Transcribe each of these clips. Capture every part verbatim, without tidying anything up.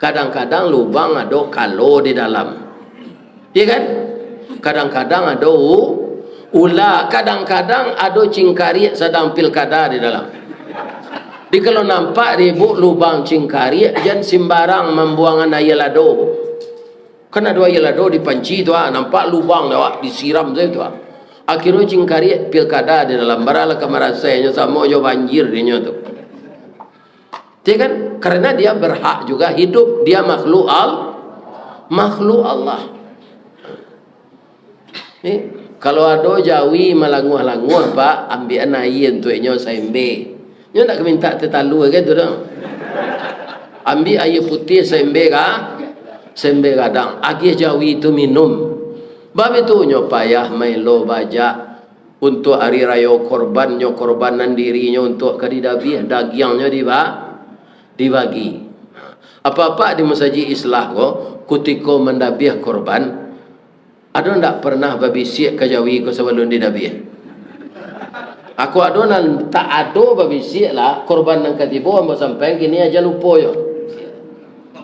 Kadang-kadang lubang ado kalo di dalam. Iya kan? Kadang-kadang ado u-, ula, kadang-kadang ado cingkariak sadang pilkada di dalam. Di kalau nampak di ibuk lubang cingkariak, jan simbarang mambuangan aia lado. Kan ado aia lado di panci tu, ah, nampak lubang tu, awak disiram sajo tu, ah. Akhirnyo cingkariak pilkada di dalam, baralah ka marasainyo samo jo banjir dinyo tu. Iya kan? Karena dia berhak juga hidup, dia makhluk Al-, makhluk Allah. Eh, kalau ado jawi malanguah-languah, Pak, ambiakan aia untuak inyo saembe. Nyo ndak ka minta teh talua ka tu doh. Ambiak aia putiah saembe ka, saembe gadang, agiah jawi tu minum. Bab itu nyo payah maelo bajak. Untuak ari rayo korban, nyo korbanan dirinyo untuak ka didabiah, dagiangnyo diba-, dibagi. Apak-apak di masajik Islah ko, kutiko mandabiah korban, ado ndak pernah babisiak ka jawi ko sabalun didabiah? Ako ado nan tak ado babisiak lah, korban nan ka tibo ambo sampaian, kini aja lupo jo.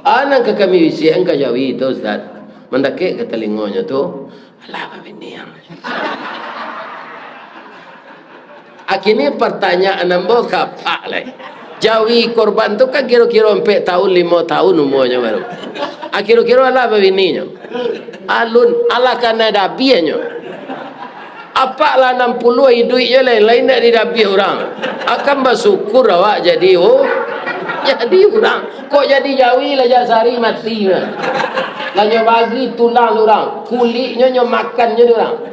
Ah, nan ka kami bisiakan ka jawi tu, Ustaz. Mandakek ka talingonyo tu, alah babini ang. Akhirnyo partanyaan ambo ka apak lai. Jawi korban tu kan kiro-kiro ampek taun, limo taun umuanyo baru. Ah, kiro-kiro alah babininyo. Alun, alah kanai dabiahnyo. Apak lah anam puluah iduiknyo lai, lai ndak didabiah urang. Akan basyukur awak jadi, oh, jadi urang. Kok jadi jawi lah jak sari mati. Lah nyo bagi tulang urang, kuliknyo nyo makannyo urang.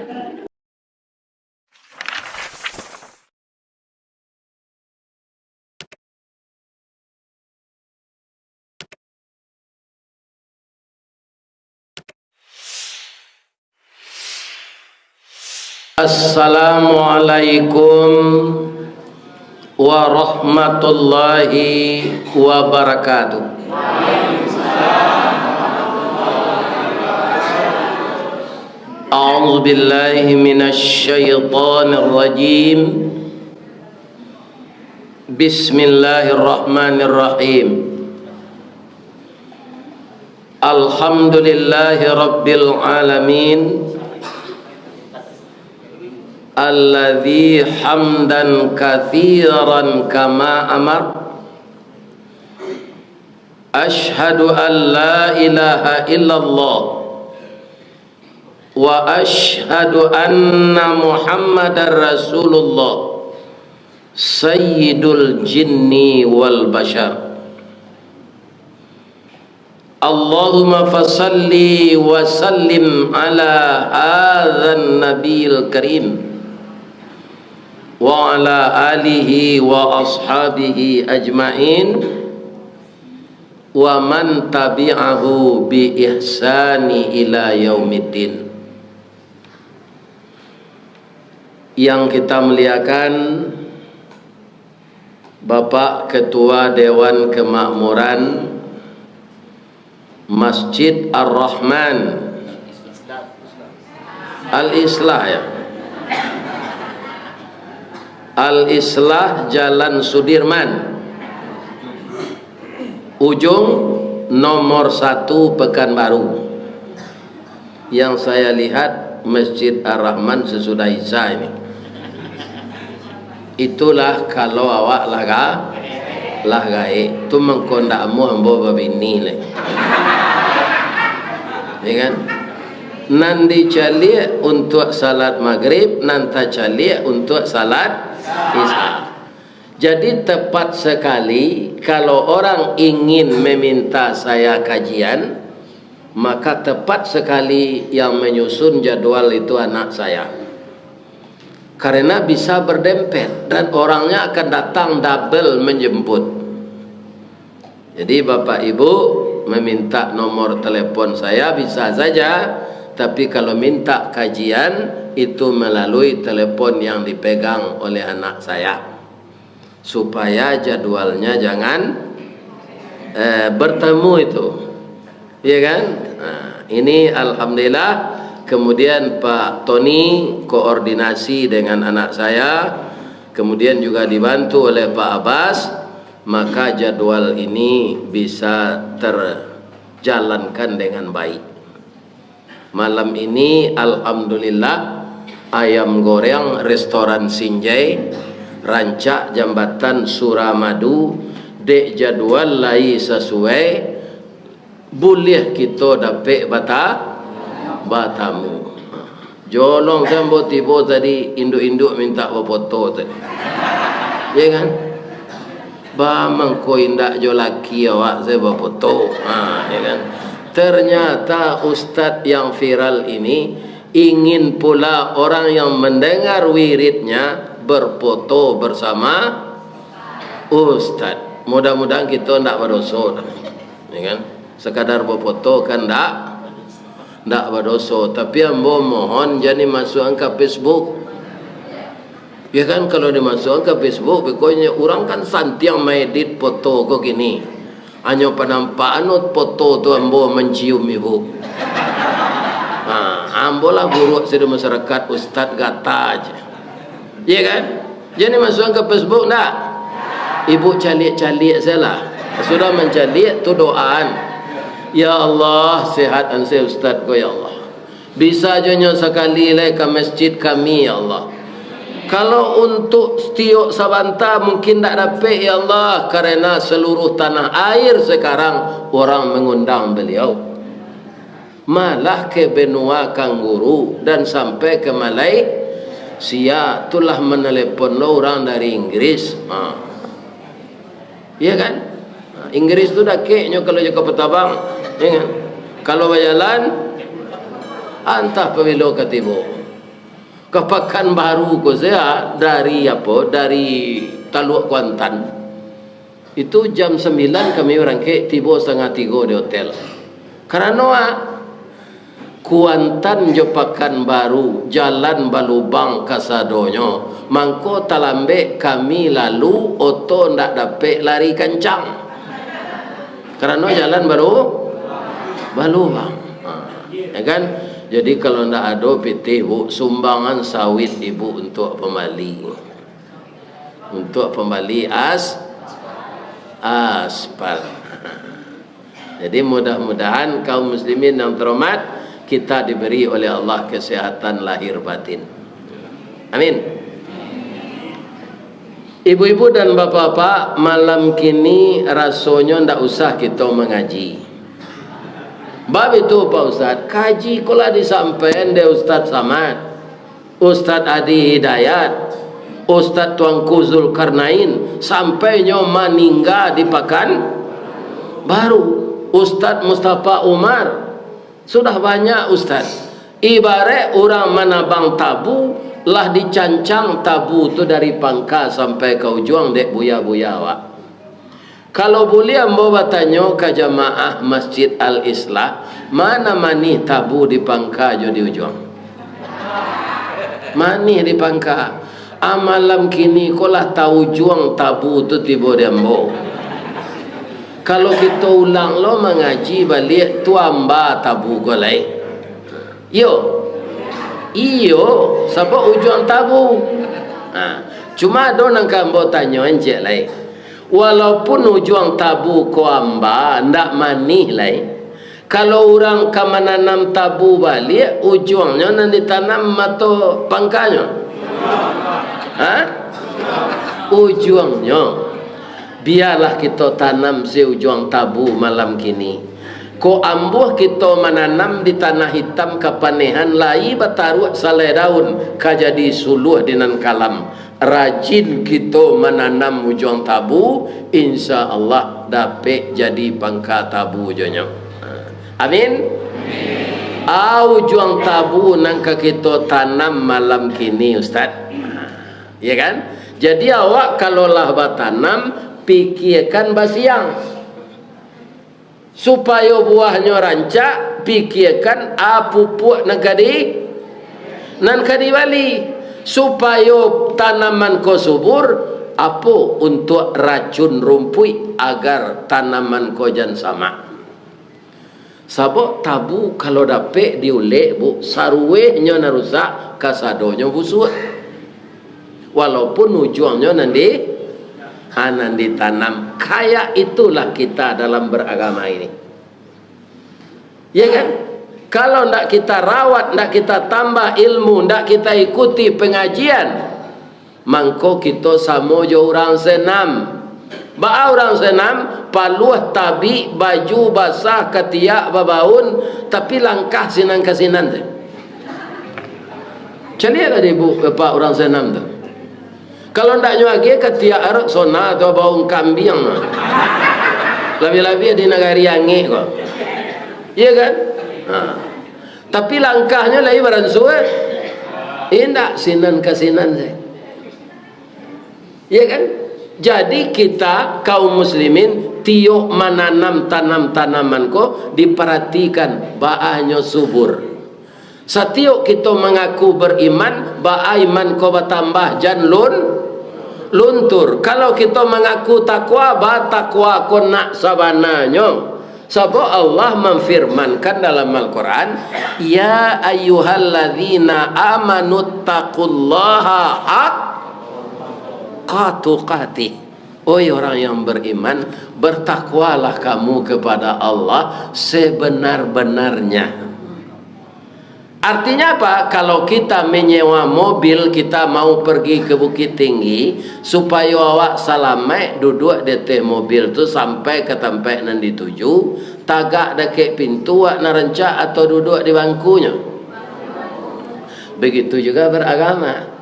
Assalamualaikum warahmatullahi wabarakatuh. A'udzubillahi minasyaitonirrajim. Bismillahirrahmanirrahim. Alhamdulillahi rabbil alamin. Alladzi hamdan katsiran kama amar. Asyhadu an la ilaha illallah. Wa asyhadu anna Muhammadar Rasulullah, sayyidul jinni wal bashar. Allahumma fasalli wa sallim ala hadzan nabiyil karim, wa ala alihi wa ashabihi ajmain, wa man tabi'ahu bi ihsani ila yaumiddin. Yang kita muliakan, Bapak Ketua Dewan Kemakmuran Masjid Ar-Rahman, Al-Islah, ya. Al-Islah, Jalan Sudirman, ujung nomor satu, Pekanbaru. Yang saya lihat Masjid Ar-Rahman sesudah Isya ini. Itulah kalau awak lah ga-, lah gaek, tu mangko ndak amuah ambo babini lai. Ya kan? Nan dicaliak untuak salat Magrib, nan tacaliak untuak salat Isya. Jadi, tepat sekali, kalau orang ingin meminta saya kajian, maka tepat sekali yang menyusun jadwal itu anak saya. Karena bisa berdempet dan orangnya akan datang double menjemput. Jadi, Bapak Ibu meminta nomor telepon saya bisa saja, tapi kalau minta kajian, itu melalui telepon yang dipegang oleh anak saya, supaya jadwalnya jangan, eh, bertemu itu. Iya kan? Nah, ini alhamdulillah, kemudian Pak Tony koordinasi dengan anak saya, kemudian juga dibantu oleh Pak Abbas, maka jadwal ini bisa ter-, jalankan dengan baik. Malam ini, alhamdulillah, ayam goreng restoran Sinjai, rancak jambatan Suramadu, dek jadual lai sasuai, buliah kito dapek bata-, batamu. Jolong se ambo tibo tadi, induak-induak mintak bafoto tadi. Ya kan? Ba mangko indak jo laki awak se bafoto. Ha, ya kan? Ternyata ustaz yang viral ini ingin pula orang yang mendengar wiridnya berfoto bersama ustaz. Mudah-mudahan kito ndak badoso. Ya kan? Sekadar bafoto kan ndak, ndak badoso. Tapi ambo mohon jan dimasuakan ka Facebook. Ya kan, kalau dimasuakan ka Facebook, pokoknyo urang kan santiang maedit foto ko kini. Hanyo panampakan foto tu ambo mancium ibu. Ha, ambo lah buruak sudah masyarakat, ustaz gata aja. Ya kan? Jan dimasuakan ka Facebook ndak? Ibu caliak-caliak sajalah. Sudah mancaliak tu doaan. Ya Allah, sehatkan se ustaz ko ya Allah. Bisa jo nyo sakali lai ka masjid kami, ya Allah. Kalau untuk setiok sabanta mungkin ndak dapek, ya Allah, karena seluruh tanah air sekarang orang mengundang beliau. Malah ke benua Kangguru dan sampai ke Malaysia, tu lah menelepon lo urang dari Inggris. Ha. Iya kan? Nah, Inggris tu dakeknyo kalau jo Kapal Tabang, ya kan? Kalau bajalan, antah pabilo ka tibo. Ka Pakanbaru ko sajo dari apo? Dari Taluak Kuantan. Itu jam sambilan kami barangkek, tibo satangah tigo di hotel. Karano, ah, Kuantan jo Pakanbaru, jalan balubang kasadonyo, mangko talambek kami lalu, oto ndak dapek lari kancang. Karano jalan balu-, balubang. Ha, ya kan? Jadi, kalau ndak ado pitih, Bu, sumbangan sawit Ibu untuk pambali. Untuk pambali as-, aspal. Jadi, mudah-mudahan kaum muslimin yang terhormat, kita diberi oleh Allah kesehatan lahir batin. Amin. Ibu-ibu dan bapak-bapak, malam kini rasonyo ndak usah kito mangaji. Bab itu, Pak Ustaz, kaji ko lah disampaikan dek Ustaz Samad. Ustaz Adi Hidayat, Ustaz Tuanku Zulkarnain, sampai nyo maningga di Pakanbaru, Ustaz Mustafa Umar, sudah banyak ustaz. Ibarat urang manabang tabu, lah dicancang tabu tu dari pangka sampai ka ujuang dek buya-buya awak. Kalau buliah ambo batanyo ka jamaah Masjid Al-Islah, ma nan manih tabu di pangka jo di ujuang? Manih di pangka. Ah, malam kini ko lah taujuang tabu tu tibo di ambo. Kalau kito ulang lo mangaji baliak, tu amba tabu ko lai. Iyo. Iyo, sabab ujuang tabu. Ha, cuma ado nan ka ambo tanyoan ciek lai. Walaupun ujuang tabu ko amba, ndak manih lai. Kalau urang ka mananam tabu baliak, ujuangnyo nan ditanam atau pangkanyo? Ha? Ujuangnyo. Bialah kito tanam si ujuang tabu malam kini. Kok ambuah kito mananam di tanah itam kapanehan, lai bataruak salai daun, ka jadi suluah di nan kalam. Rajin kito mananam ujuang tabu, insya Allah dapek jadi pangka tabu jo nyo. Amin. Ah, ujuang tabu nan ka kito tanam malam kini, Ustaz. Ya kan? Jadi, awak kalau lah batanam, pikiakan basiang. Supayo buahnyo rancak, pikiakan a pupuak nan ka di-, nan ka dibali. Supayo tanaman ko subur, apo untuak racun rumpuik agar tanaman ko jan samak. Sabab tabu kalau dapek diulek, Bu, saruwehnyo nan rusak, kasadonyo busuak. Walaupun ujuangnyo nan di-, ha, nan ditanam. Kayak itulah kita dalam beragama ini. Ya kan? Kalau ndak kita rawat, ndak kita tambah ilmu, ndak kita ikuti pengajian, mangko kito samo jo urang senam. Baa urang senam? Paluah tabik, baju basah, katiak babaun, tapi langkah sinan ka sinan se. Caliaklah di ibu bapak urang senam tu. Kalau ndak nyo agiah katiak arok sona atau baun kambiang mah. Labiah-labiah di nagari angek ko. Iya kan? Ha. Tapi langkahnyo lai baransua. Indak, sinan ka sinan se. Iya kan? Jadi kita kaum muslimin tiok mananam tanam-tanaman ko diparatikan baa nyo subur. Satiok kito mangaku bariman, baa iman ko batambah jan lun-, luntur. Kalau kito mangaku takwa, baa takwa ko nak sabananyo. Sabab Allah manfirmankan dalam Al-Quran, "Ya ayyuhalladzina amanu taqullaha haqqa tuqatih." Oi orang yang beriman, bertakwalah kamu kepada Allah sebenar-benarnya. Artinya apa? Kalau kita menyewa mobil, kita mau pergi ke Bukittinggi, supayo awak salamaik duduak di ateh mobil tu sampai ka tampaik nan dituju, tagak dakek pintu, awak nan rancak atau duduak di bangkunyo. Begitu juga beragama.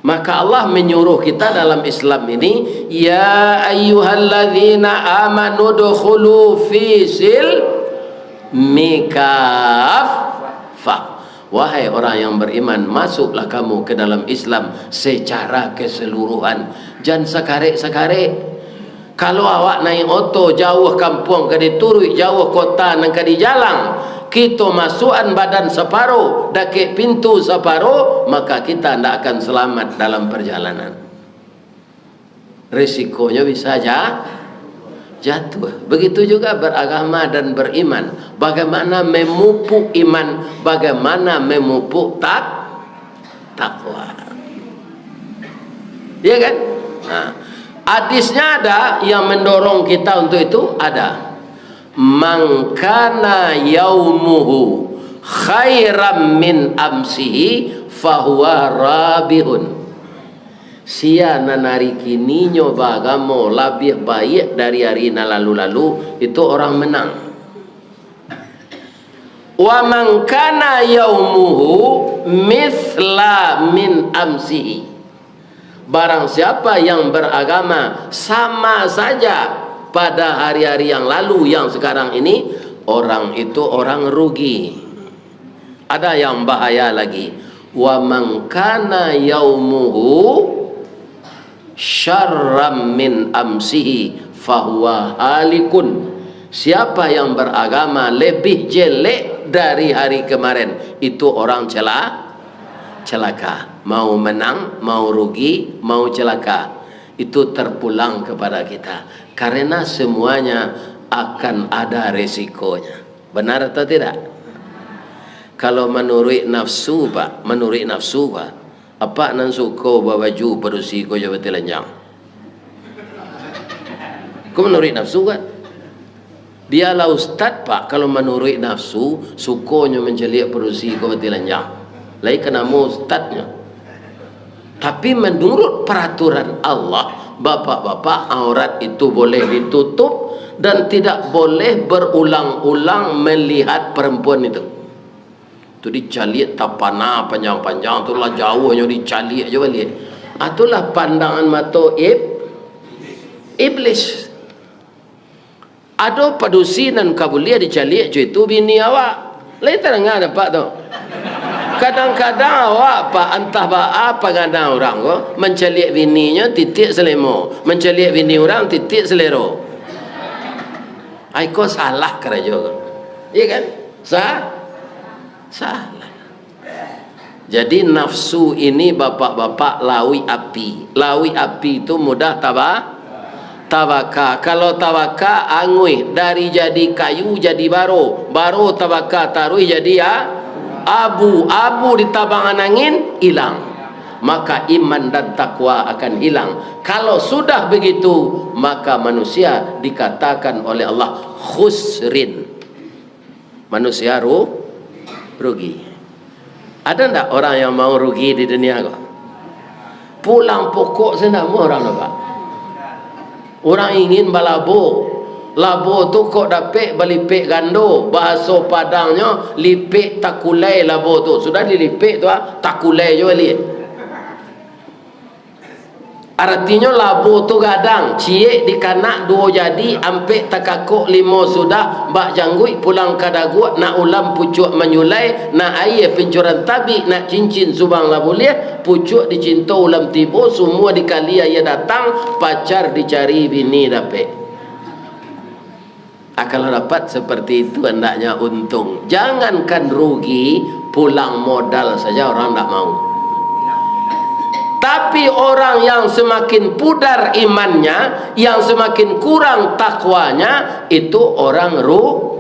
Maka Allah menyuruh kita dalam Islam ini, "Ya ayyuhalladzina amanu dukhulu fi silmi kaffah." Wahai orang yang beriman, masuklah kamu ke dalam Islam secara keseluruhan. Jan sakarek-sakarek. Kalau awak naik oto, jauah kampuang ka dituruik, jauah kota nan ka dijalang, kito masuakan badan saparo, dakek pintu saparo, maka kita ndak akan selamat dalam perjalanan. Risikonyo bisa ja-, jatuah. Begitu juga beragama dan beriman. Bagaimana memupuk iman, bagaimana memupuk tak-, takwa. Ya kan? Nah, hadisnya ada yang mendorong kita untuk itu, ada. "Man kana yaumuhu khairan min amsihi fahuwa rabihun." Sia nan ari kininyo baagamo labiah baiak dari ari nan lalu-lalu, itu orang menang. "Wa man kana yaumuhu mitsla min amsihi." Barang siapa yang beragama sama saja pada hari-hari yang lalu, yang sekarang ini, orang itu orang rugi. Ada yang bahaya lagi. "Wa man kana yaumuhu syarran min amsihi fahuwa halikun." Siapa yang beragama lebih jelek dari hari kemarin, itu orang cela-, celaka. Mau menang, mau rugi, mau celaka. Itu terpulang kepada kita. Karena semuanya akan ada resikonya. Benar atau tidak? Kalau manuruik nafsu, Pak, manuruik nafsu, Pak, apak nan suko babaju padusi ko jo batilanjang? Ko manuruik nafsu, kan? Dialah ustad, Pak, kalau manuruik nafsu, sukonyo mancaliak padusi ko batilanjang. Lai ka namo ustadnyo. Tapi menurut peraturan Allah, bapak-bapak, aurat itu boleh ditutup dan tidak boleh berulang-ulang melihat perempuan itu. Tu dicaliak tapana panjang-panjang, tu lah jauahnyo dicaliak jo baliak. Ah, tu lah pandangan mato ib-, iblis. Ado padusi nan ka buliah dicaliak co itu bini awak. Lai tadanga dek apak tu? Kadang-kadang awak, Pak, antah baa pangadang urang ko, mancaliak bininyo titiak salemo, mancaliak bini urang titiak salero. Ai ko salah karajo ko. Iya kan? Sa-, salah. Jadi, nafsu ini, bapak-bapak, lauik api. Lauik api tu mudah taba-, tabaka. Kalau tabaka, anguih. Dari jadi kayu, jadi baro. Baro tabaka, taruih jadi a-, abu. Abu ditabangan angin, ilang. Maka iman dan takwa akan hilang. Kalau sudah begitu, maka manusia dikatakan oleh Allah khusrin. Manusia ru-, rugi. Ada ndak orang yang mau rugi di dunia ko? Pulang pokok sajo ndak mau orang tu, Pak. Urang ingin balabo. Labo tu kok dapek balipek gando. Bahaso Padangnyo, lipek takulai labo tu. Sudah dilipek tu, ah, takulai juo baliak. Aratinyo, labo tu gadang, ciek dikanak duo jadi, ampek takakok limo sudah, bak jangguik pulang ka daguak, nak ulam pucuak manyulai, nak aia pincuran tabik, nak cincin subang lah buliah, pucuak dicinto ulam tibo, sumua dikali aia datang, pacar dicari bini dapek. Ah, kalau dapat seperti itu, hendaknya untung. Jangankan rugi, pulang modal saja orang ndak mau. Tapi orang yang semakin pudar imannya, yang semakin kurang takwanya, itu orang ru-,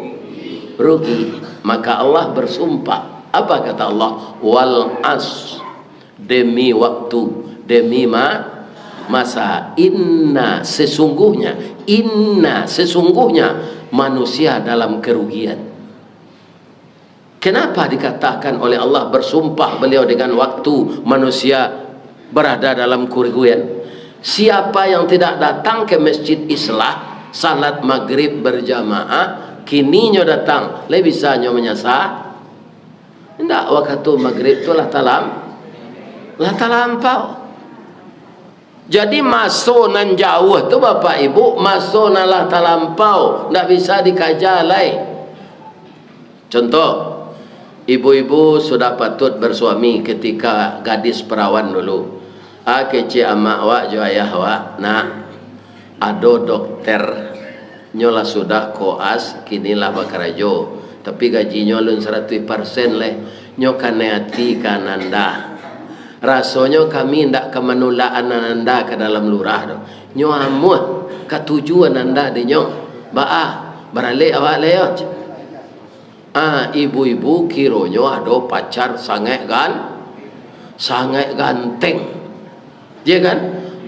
rugi. Maka Allah bersumpah. Apa kata Allah? "Wal as." Demi waktu, demi ma-, masa. Inna, sesungguhnya, inna, sesungguhnya manusia dalam kerugian. Kenapa dikatakan oleh Allah, bersumpah Beliau dengan waktu manusia berada dalam kerugian? Siapa yang tidak datang ke Masjid Islah, salat Maghrib berjamaah, kininyo datang, lai bisa nyo manyasa? Indak, wakatu Maghrib tu lah talam-, lah talampau. Jadi, maso nan jauah tu, Bapak Ibu, maso nan lah talampau, ndak bisa dikaja lai. Contoh, ibu-ibu sudah patut bersuami ketika gadis perawan dulu. Ah, kecek amak awak jo ayah awak, "Nak, ado dokter, nyo lah sudah koas, kini lah bakarajo, tapi gajinyo alun saratuih parsen lai. Nyo kanai ati ka Ananda. Rasonyo kami indak ka manulak Ananda ka dalam lurah doh. Nyo amuah, katuju Ananda dek nyo. Baa, baralek awak lai yo." Ah, ibu-ibu kironyo ado pacar sangaik gan-, sangaik ganteng. Iyo kan?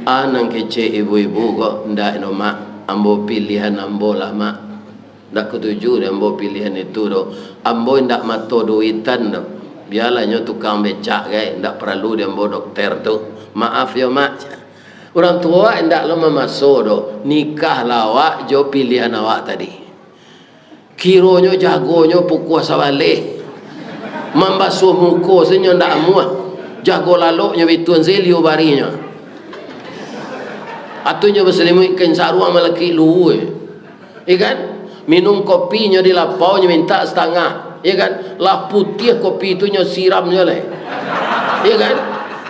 Ah, nan kecek ibu-ibu ko, "Ndak no, Mak. Ambo pilihan ambo lah, Mak. Ndak katuju dek ambo pilihan itu doh. Ambo indak mato duitan doh. Bialah nyo tukang becak gai, ndak paralu dek ambo dokter tu. Maaf yo, Mak." Urang tuo indak lo mamaso doh. Nikahlah awak jo pilihan awak tadi. Kironyo jagonyo pukuah sabaleh. Mambasuah muko sajo ndak amuah. Jago lalok nyo bituan siliu barinyo. Atau nyo basalimuik kain saruang malakik luhua. Iyo kan? Minum kopi nyo di lapau nyo mintak satangah. Iyo kan? Lah putiah kopi tu nyo siram nyo lai. Iyo kan?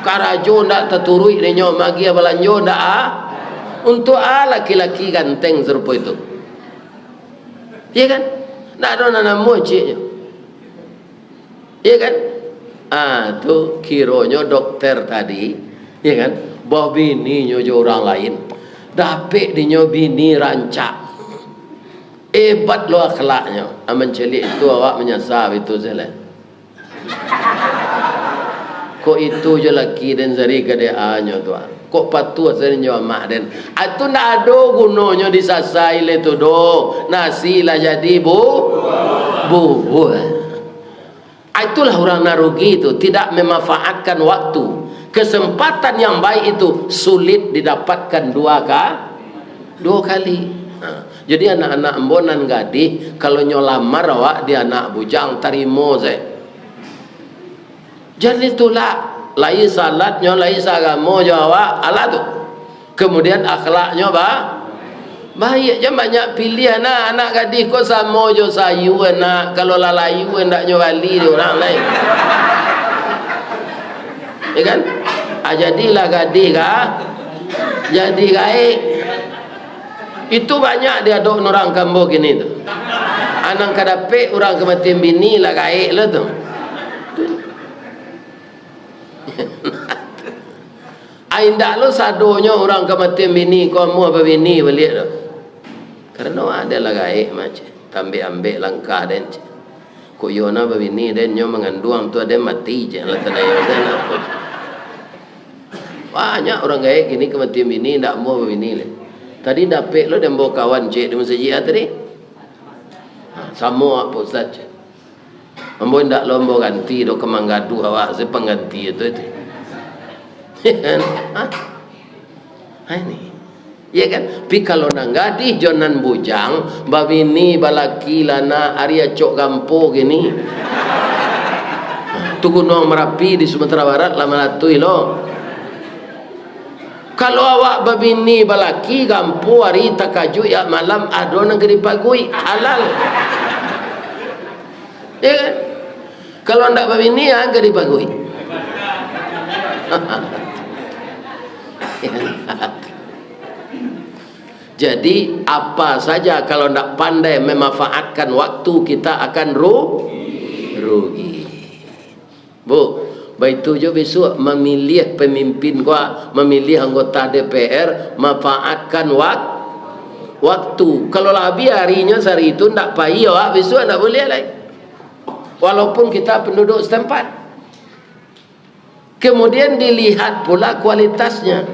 Karajo ndak taturuik dek nyo, magiah balanjo ndak a-, untuak a laki-laki ganteng sarupo itu. Iyo kan? Ndak ado nan namuah cieknyo. Iyo kan? Ah, tu kironyo dokter tadi, iyo kan? Babininyo jo urang lain. Dapek dinyo bini rancak. Ebat lo akhlaknyo. Ah, mancaliak itu awak manyasa itu sajo lai. Kok itu jo laki den sari ka D A-nyo tu, ah. Kok patuah sari jo amak den. Ah, tu ndak ado gunonyo disasai lai tu doh. Nasi lah jadi bu-, bubur. Ah, itulah urang nan rugi tu, tidak memanfaatkan waktu. Kesempatan yang baik itu sulit didapatkan dua ka-, duo kali. Ha. Jadi, anak-anak ambo nan gadih, kalau nyo lamar awak di anak bujang, tarimo se. Jan ditulak, lai salatnyo, lai saagamo jo awak, alah tu. Kemudian, akhlaknyo ba-, baiak, jan banyak piliah, nah, anak gadih ko samo jo sayua, nak, kalau lah layu, andaknyo bali dek urang lai. Ya kan? Ah, jadilah gadih ka, jadi gaek. Itu banyak diadok urang ka ambo kini tu. Anang ka dapek urang kamatian bini lah gaek lo tu. Ai, indak lo sadonyo urang kamatian bini ko amuah babini baliak tu. Karano ado lah gaek mah, ceh. Tambek-ambek langkah den, ceh. Kok iyo nah babini den, nyo manganduang tu aden mati, ceh. Lah tanayo den apo, ceh. Banyak urang gaek kini kamatian bini, indak amuah babini lai. Tadi dapek lo den bao kawan ciek di masajik ah tadi. Ha, samo, Pak Ustaz, ceh. Ambo indak lo ambo ganti doh, ka manggaduah awak se pangganti tu, itu. Ya kan? Ha? Ha, ini. Ya kan? Tapi kalau nan gadih jo nan bujang, babini, balaki, lah nak ari acok gampo kini. Tu Gunuang Marapi di Sumatera Barat lah malatuih lo. Kalau awak babini balaki, gampo ari takajuik, yak malam, ado nan ka dipaguik, halal. Ya kan? Kalau ndak babini, ya, ka dipaguik. Jadi, apa saja kalau ndak pandai memanfaatkan waktu, kita akan ru-, rugi. Bu, baitu jo bisuak mamiliah pamimpin ko, mamiliah anggota D P R, manfaatkan wak-, waktu. Kalau lah abih arinyo sahari tu, ndak pai awak, bisuak ndak buliah lai. Walaupun kita penduduk setempat. Kemudian dilihat pula kualitasnya.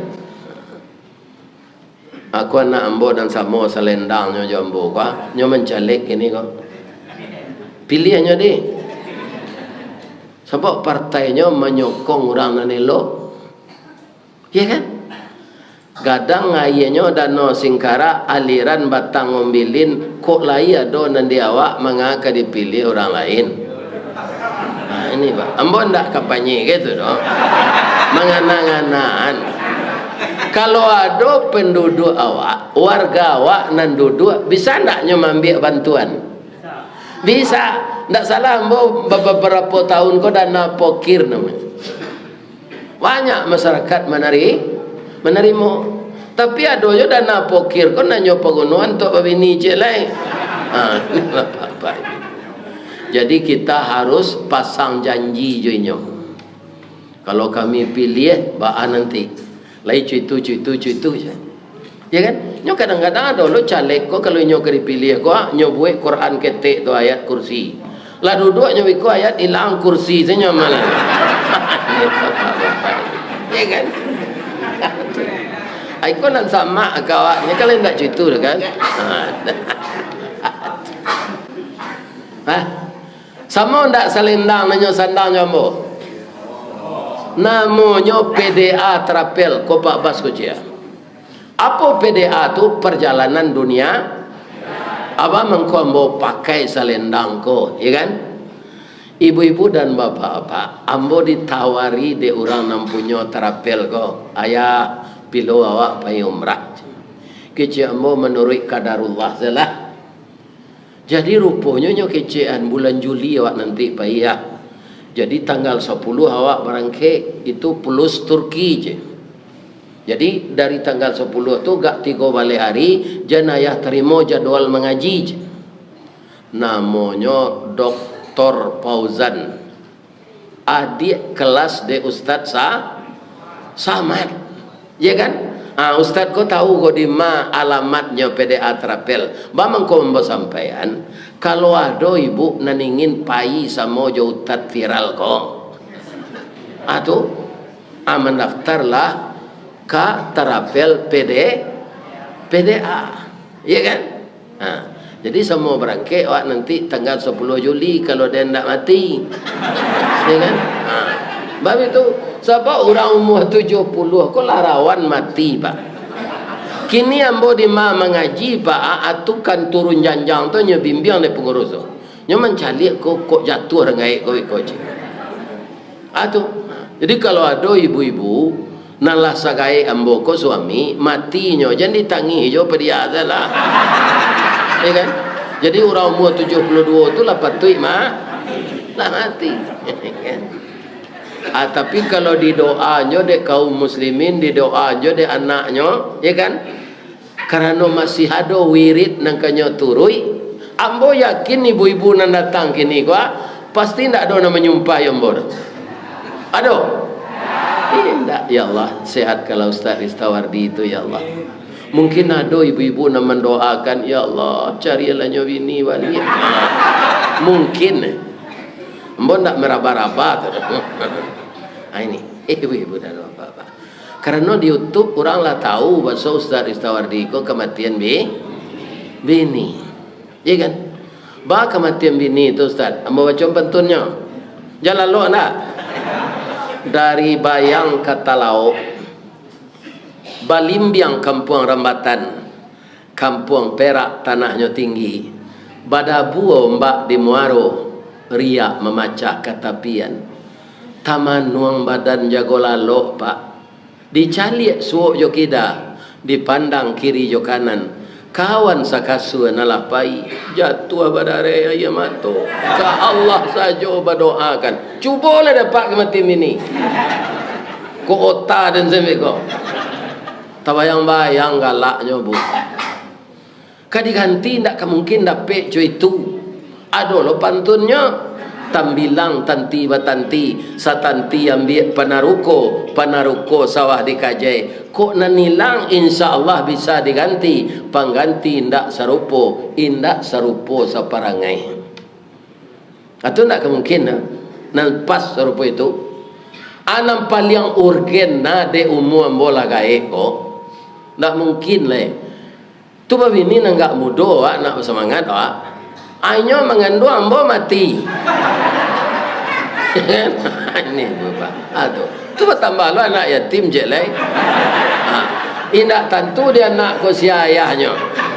Aku anak ambo nan samo salendangnyo jo ambo ko, nyo mancalek kini ko. Piliahnyo di. Sabab partainyo manyokong urang nan elok. Ya kan? Gadang aianyo Danau Singkarak, aliran Batang Ombilin, kok lai ado nan di awak manga ka dipiliah urang lain. Nah, ini, Pak. Ambo ndak kampanye gitu doh. Mangana-nganaan. Kalau ado penduduk awak, warga awak nan duduak, bisa ndak nyo maambiak bantuan? Bisa. Ndak salah ambo be-, beberapo tahun ko dana pokir namonyo. Banyak masyarakat manari-, manarimo. Tapi ado jo dana pokir ko nan nyo pagunoan untuak babini ciek lai. Ha, bapak-bapak. Jadi kita harus pasang janji jo inyo. Kalau kami piliah, baa nanti. Lai cuitu, cuitu, cuitu je. Ya kan? Nyo kadang-kadang ado lo caleg ko, kalau inyo ka dipiliah ko, nyo buek Quran ketek tu ayat kursi. Lah duduak nyo biko ayat ilang kursi se nyo malah. Ya kan? Ai ko nan samak ka awak, nyo kalau indak cuitu tu kan. Ha. Ha? Samo ndak salendang nan nyo sandang jo ambo? Namonyo P D A Travel, ko Pak Bas ko cia. Apo P D A tu? Perjalanan dunia. Apo mangko ambo pakai salendang ko, ya kan? Ibu-ibu dan bapak-bapak, ambo ditawari dek urang nan punyo Travel ko, "Ayah, pilo awak pai umrah." Kecek ambo, "Manuruik kadarullah se lah." Jadi, ruponyo nyo kecekan bulan Juli awak nanti pai, ya. Jadi, tanggal sapuluah awak barangkek, itu plus Turki je. Jadi, dari tanggal sapuluah tu gak tigo baleh ari, jan ayah tarimo jadwal mangaji je. Namonyo Doktor Fauzan. Adiak kelas dek Ustaz Sa-, Samad. Ya kan? Ah, Ustaz ko tahu ko di ma alamatnyo P D A Travel. Baa mangko ambo sampaian, kalau ado ibu nan ingin pai samo jo Ustaz viral ko, ah, tu, ah, mandaftarlah ka Travel P D, P D A. Ya kan? Ha, jadi samo barangkek awak nanti tanggal sapuluah Juli, kalau den ndak mati. Ya kan? Ha. Bab itu, sabab urang umua tujuah puluah ko lah rawan mati, Pak. Kini ambo di ma mangaji, Pak, a-, atukan turun janjang tu nyo bimbiang dek pangurus tu. Nyo mancaliak ko, kok jatuah dek gaek ko, iko cik. Ah, tu. Jadi, kalau ado ibu-ibu nan lah sagaek ambo ko suami, mati nyo, jan ditangih jo padiah se lah. Ya kan? Jadi, urang umua tujuah puluah duo tu lah patuik ma-, lah mati. Ah, tapi kalau didoa nyo dek kaum muslimin, didoa nyo dek anaknyo, ya kan? Karano masih ado wirid nan ka nyo turuik, ambo yakin ibu-ibu nan datang kini ko, pasti ndak ado nan manyumpah jo ambo tu. Ado? Indak, ya Allah, sehatkanlah Ustaz Ristawardi tu, ya Allah. Mungkin ado ibu-ibu nan mandoakan, "Ya Allah, carilah nyo bini baliak." Mungkin. Ambo ndak maraba-raba tu. Ah, ini, ibu-ibu dan bapak-bapak. Karano di YouTube urang lah tahu baso Ustaz Ristawardi ko kamatian bi-, bini. Iya kan? Ba kamatian bini tu, Ustaz, ambo baco pantunnyo. Jan lalok ndak? Dari Bayang ka Talaok, balimbiang Kampuang Rambatan, Kampuang Perak tanahnyo tinggi, badabu ombak di muaro, riak mamacah ka tapian. Tamanuang badan jago lalok, Pak. Dicaliak suok jo kida, dipandang kiri jo kanan. Kawan sakasua nan lah pai, jatuah badareh aia mato. Ka Allah sajo badoakan. Cubolah dapek kamatian bini. Kok ota den sampai ko. Tabayang-bayang galaknyo, Bu. Ka diganti, indak ka mungkin dapek co itu. Ado lo pantunnyo, tambilang tanti batanti, satanti ambiak panaruko, panaruko sawah dikajai. Kok nan ilang, insya Allah bisa diganti, pangganti indak sarupo, indak sarupo saparangai. Atau ndak ka mungkin, nah, nan pas sarupo itu. A, nan paliang urgen, nah, dek umua ambo lah gaek ko, ndak mungkin lai. Tu babini nan agak mudo, awak nak basamangat, awak. Inyo manganduang ambo mati. Ini bapak. Ah, tu. Tu batambah lo anak yatim, cek lai. Ha. Indak tantu di anak ko sia ayahnyo.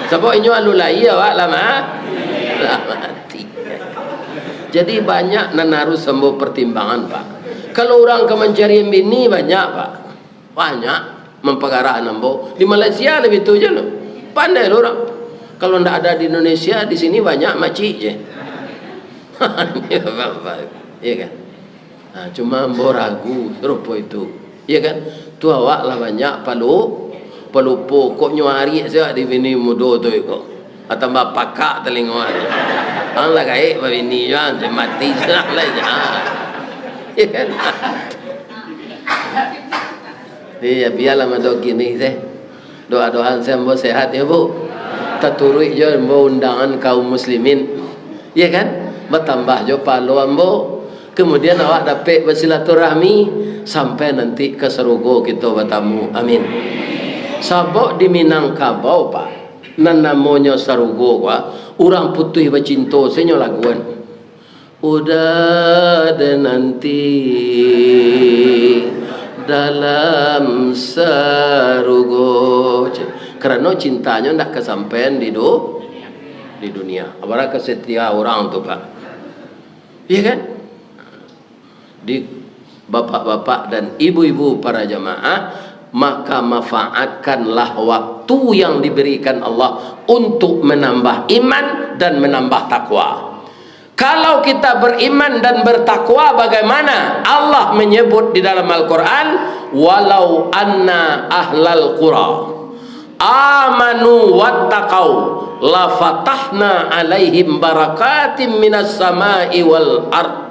Sabab inyo alun lahia, awak lah ma-, lah mati. Jadi banyak nan harus ambo pertimbangan, Pak. Kalau urang ka mancari bini, banyak, Pak. Banyak mampagarahan ambo. Di Malaysia lah bitu je lo. Pandai lo urang. Kalau ndak ada di Indonesia, di sini banyak makcik je. Iya kan? Nah, cuma ambo ragu sarupo itu. Iya kan? Tu awak lah banyak palu-, palupo. Kok nyo ariak sajo di bini mudo tu iko. Ah, tambah pakak talingo tu. Ang lah gaek babini juo, mati sudah lah, jan. Iya kan? Iya, bialah mado kini seh. Doa-doaan seh ambo sehat ya, Bu. Taturuik jo ambo undangan kaum muslimin. Iya kan? Batambah jo pahalo ambo. Kemudian awak dapek basilaturahmi sampai nanti ka sarugo kito batamu. Amin. Sabab di Minangkabau, Pak, nan namonyo sarugo, Pak, urang putuih bacinto, senyo laguan. Udah ada nanti dalam sarugo. Karano cintanyo ndak kasampaian di du-, di dunia. Abarah ka setia urang tu, Pak. Iya kan? Di bapak-bapak dan ibu-ibu para jamaah, maka manfaatkanlah waktu yang diberikan Allah untuk menambah iman dan menambah takwa. Kalau kita beriman dan bertakwa, bagaimana? Allah menyebut di dalam Al-Quran, "Walau anna ahlal qura amanu wattaqau, lafatahna alaihim barakatim minas samai wal ard."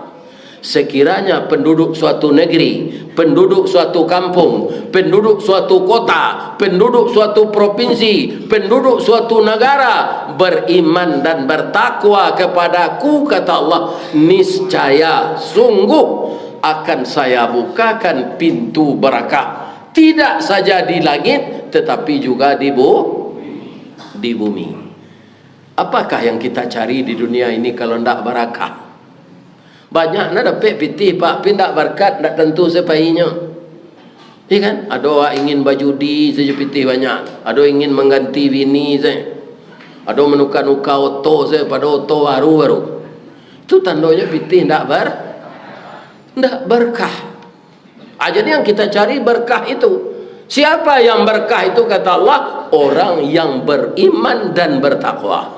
Sekiranya penduduk suatu negeri, penduduk suatu kampung, penduduk suatu kota, penduduk suatu provinsi, penduduk suatu negara beriman dan bertakwa kepada-Ku, kata Allah, niscaya, sungguh, akan Saya bukakan pintu barakah, tidak saja di langit, tetapi juga di bu-, di bumi. Apakah yang kita cari di dunia ini kalau ndak barakah? Banyak nan dapek pitih, Pak, tapi ndak barakat, ndak tantu sapainyo. Iya kan? Ado awak ingin bajudi sajo, pitih banyak. Ado ingin mangganti bini sajo. Ado manuka-nuka oto sajo, pado oto baru-baru. Itu tandonyo pitih ndak bar-, ndak barakah. Ah, jadi yang kita cari berkah itu. Siapa yang berkah itu, kata Allah? Orang yang beriman dan bertakwa.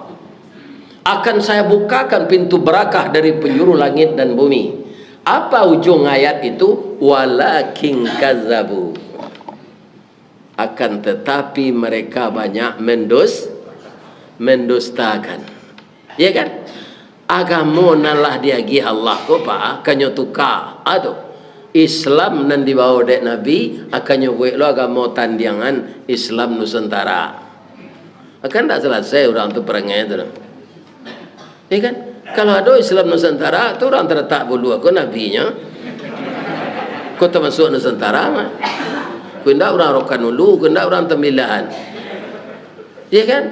Akan Saya bukakan pintu barakah dari penjuru langit dan bumi. Apa ujung ayat itu? Walakin kazzabu. Akan tetapi mereka banyak mendus-, mendustakan. Ya kan? Agamo nan lah diagiah Allah ko, Pak, akan nyo tuka. Ado. Islam nan dibawa dek Nabi, akan nyo buek lo agamo tandiangan Islam Nusantara. Akan ndak salasai urang tu parangai tu doh. Ya kan? Kalau ado Islam Nusantara, tu urang taratak bulu ko nabinyo. Ko tamasuak Nusantara mah. Ko indak urang Rokan Hulu, ko indak urang Tambilahan. Ya kan?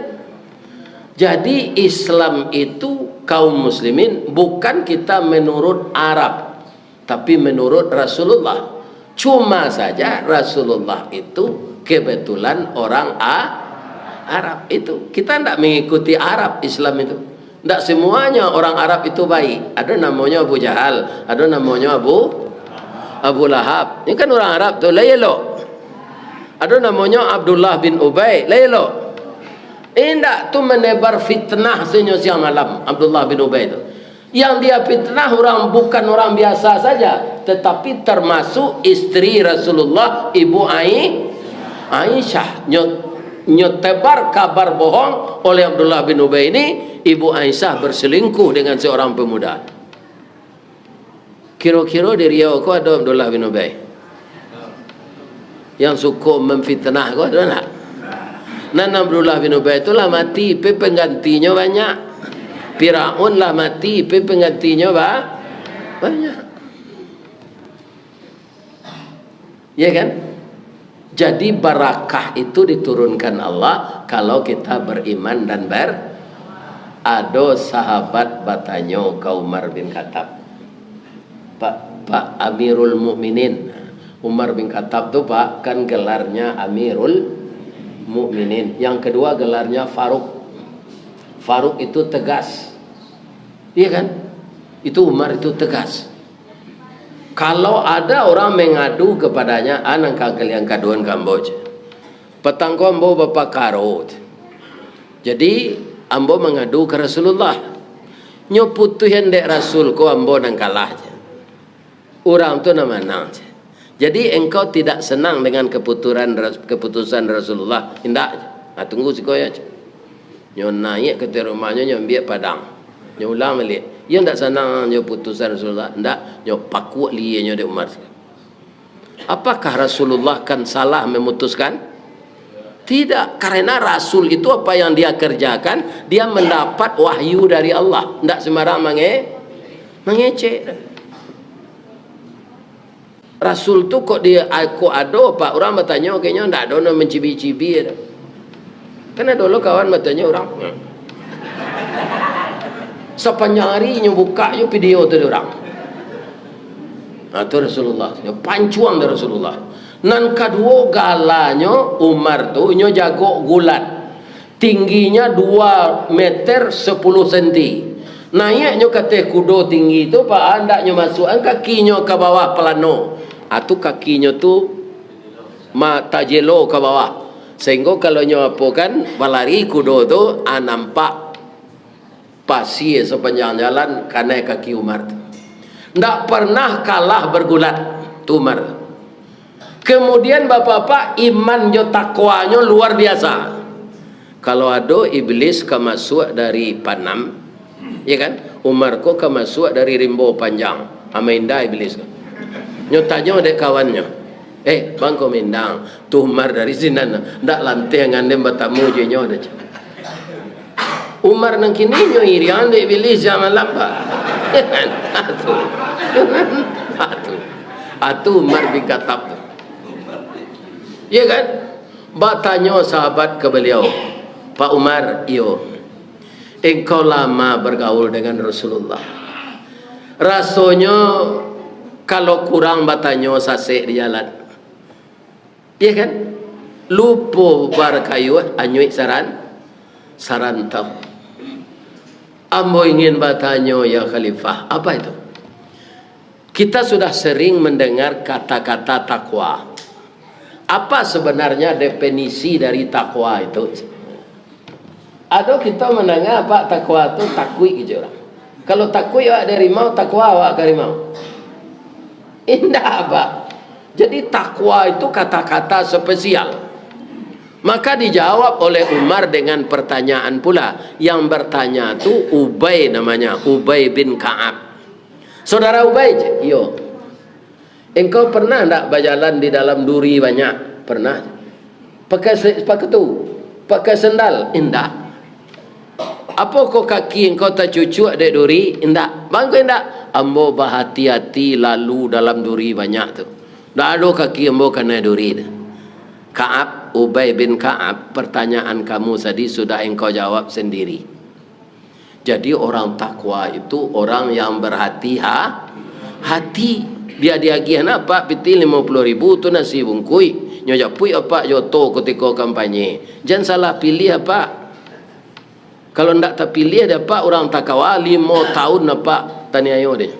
Jadi Islam itu kaum muslimin, bukan kita menurut Arab, tapi menurut Rasulullah. Cuma saja Rasulullah itu kebetulan orang A-, Arab itu. Kita ndak mengikuti Arab Islam itu. Ndak semuanya orang Arab itu baik. Ada namanya Abu Jahal, ada namanya Abu, Abu Lahab. Ini kan orang Arab tu, lah elok. Ada namanya Abdullah bin Ubay, lah elok. Indak, tu menebar fitnah sajo siang malam, Abdullah bin Ubay tu. Yang dia fitnah orang, bukan orang biasa saja, tetapi termasuk isteri Rasulullah, Ibu Ai-, Aisyah. Nyo, nyo tebar kabar bohong oleh Abdullah bin Ubay ini, Ibu Aisyah berselingkuh dengan seorang pemuda. Kiro-kiro di Riau ko ado Abdullah bin Ubay? Yang suko memfitnah ko ado ndak? Nan Abdullah bin Ubay tu lah mati, pe penggantinyo banyak. Firaun lah mati, pe penggantinyo ba-, banyak. Ya kan? Jadi, barakah itu diturunkan Allah kalau kita beriman dan ber-, ado sahabat batanyo ka Umar bin Khattab, "Pak, Pak Amirul Mukminin." Umar bin Khattab tu, Pak, kan gelarnya Amirul Mukminin. Yang kedua gelarnya Faruk. Faruk itu tegas. Iya kan? Itu Umar itu tegas. Kalau ada orang mengadu kepadanya, "Ah, nan ka kalian kaduan ka ambo," ceh. "Patang ko ambo bapakaro," ceh. "Jadi, ambo mangadu ka Rasulullah. Nyo putuihan dek Rasul ko, ambo nan kalah," ceh. "Urang tu nan manang," ceh. "Jadi, engkau tidak senang dengan keputuran Ras-, keputusan Rasulullah?" "Indak," ceh. "Ah, tunggu siko yo," ceh. Nyo naiak ka ateh rumahnyo, nyo ambiak padang. Nyo ulang baliak. "Iyo ndak sanang nyo putusan Rasulullah?" "Ndak." Nyo pakuak lienyo dek Umar. Apakah Rasulullah kan salah memutuskan? Tidak, karena Rasul itu apa yang dia kerjakan, dia mendapat wahyu dari Allah. Ndak sembarang mange-, mangecek. Rasul tu kok di, kok ado, Pak, urang batanyo, kayaknyo ndak ado nan mancibi-cibi ado. Kan ado lo kawan batanyo urang. Sapanjang ari nyo buka jo video tu di urang. Nah, tu Rasulullah. Nyo pancuang dek Rasulullah. Nan kaduo, galanyo Umar tu, nyo jago gulat. Tingginya dua meter sepuluh senti. Naiaknyo ka ateh kudo tinggi tu, Pak, andaknyo masuakan kakinyo ka bawah palano. Ah, tu kakinyo tu ma-, tajelo ka bawah. Sehinggo kalau nyo apo kan, balari kudo tu, ah, nampak pasie sapanjang jalan kanai kaki Umar tu. Ndak pernah kalah bergulat tu Umar. Kemudian, Bapak-bapak, iman jo takwanyo luar biasa. Kalau ado iblis ka masuak dari Panam, ya kan? Umar ko ka masuak dari Rimbo Panjang. Ama indak iblis ko. Nyo tanyo dek kawannyo, "Eh, bang ko mindang, tu Umar dari sinan, ndak lanteh ngandem batamu jo inyo," dah cak. Umar nan kini nyo iriang dek iblis siang malam, Pak. Atu. Atu. Atu Umar bin Khattab tu. Ya kan? Batanyo sahabat ka baliau, "Pak Umar, iyo, engkau lama bergaul dengan Rasulullah. Rasonyo kalau kurang batanyo sasek di jalan." Iya kan? Lupo barkayuah anyuik saran-, sarantau. Ambo ingin batanyo, ya Khalifah, apa itu? Kita sudah sering mendengar kata-kata takwa. Apa sebenarnya definisi dari takwa itu? Ado kito mandanga, Pak, takwa tu takuik jo urang. Kalau takuik awak dari harimau, takwa awak ka harimau? Indak, Pak. Jadi, takwa itu kata-kata spesial. Maka dijawab oleh Umar dengan pertanyaan pula. Yang bertanya tu Ubay namanya, Ubay bin Ka'ab. Saudara Ubay, cek, iyo. Engkau pernah ndak bajalan di dalam duri banyak? Pernah. Pakai se-, sepakatu? Pakai sendal? Indak. Apokoh kaki engkau tacucuak dek duri? Indak. Bangko indak? Ambo bahati-hati lalu dalam duri banyak tu. Ndak ado kaki ambo kanai duri tu. Ka'ab, Ubay bin Ka'ab, pertanyaan kamu tadi sudah engkau jawab sendiri. Jadi, orang takwa itu orang yang berhati-ha-, hati. Dia diagiah apak pitih limo puluah ribu tu nasi bungkuih. Nyo japuik apak jo oto kutiko kampanye. Jan salah piliah apak. Kalau ndak tapiliah dek apak urang takwa, limo taun apak taniayo dek nyo.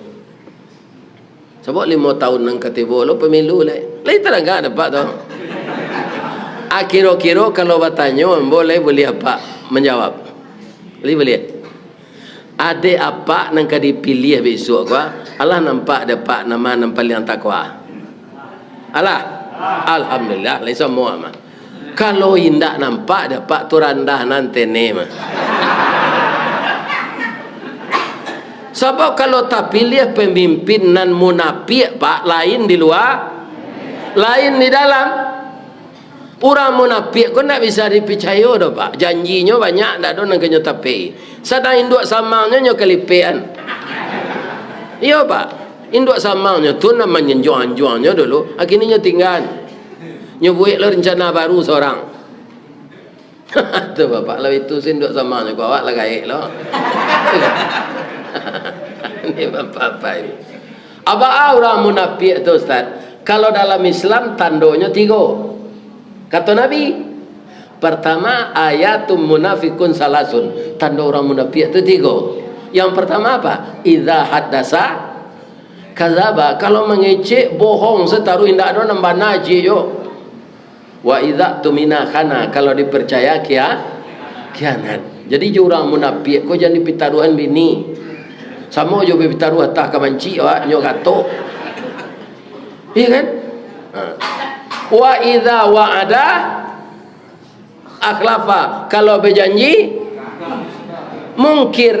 Sabab limo taun nan ka tibo lo pamilu lai. Lai tarangah dek apak tu. Ah, kiro-kiro kalau batanyo ambo, lai buliah apak manjawab? Lai buliah? Adek apak nan ka dipiliah bisuak ko, alah nampak dek apak nama nan paliang takwa? Alah? Alhamdulillah, lai samua mah. Kalau indak nampak dek apak tu randah nan tene mah. Sabab kalau tapiliah pamimpin nan munapiak, Pak, lain di lua, lain di dalam. Urang munapiak ko ndak bisa dipicayo doh, Pak. Janjinyo banyak, ndak ado nan ka nyo tapei. Sadang induak samangnyo nyo kalipean. Iyo, Pak. Induak samangnyo tu nan manyanjuang-anjuangnyo dulu, akhirnyo nyo tinggaan. Nyo buek lo rencana baru sorang. Tu bapak lah itu sin duak samangnyo, ko awak lah gaek lo. Ini bapak-bapak ini. Apo urang munapiak tu, Ustaz? Kalau dalam Islam tandonyo tigo. Kato Nabi, pertama, ayatum munafikun salasun. Tando urang munapiak tu tigo. Yang pertama apa? Idza haddasa kadzaba. Kalau mangecek, bohong sataruih, indak ado nan bana ji yo. Wa idza tumina khana, kalau dipercaya kia-, khianat. Jadi jo urang munapiak ko jan dipitaruahan bini. Samo jo bapitaruah atah ka mancik awak, nyo gatok. Iya kan? Ha. Wa idza wa'ada akhlafa, kalau bajanji mungkir.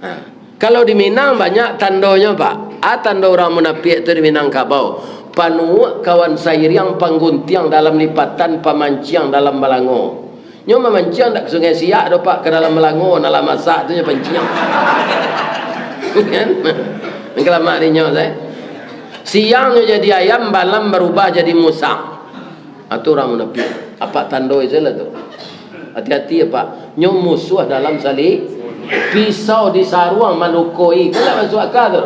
Ha. Kalau di Minang banyak tandonyo, Pak. A tando urang munapiak tu di Minangkabau? Panuak kawan sairiang pangguntiang dalam lipatan, pamanciang dalam balango. Nyo mamanciang dak ka Sungai Siak doh, Pak, ka dalam balango, nan lah masak tu nyo panciang. Kan? Kalamak dinyo, eh. Siang nyo jadi ayam, malam barubah jadi musang. Ah, tu urang munapiak. Apak tandoi sajolah tu. Hati-hati, Apak. Nyo musuah dalam sali-, pisau di saruang malukoi. Kan ndak masuak aka tu.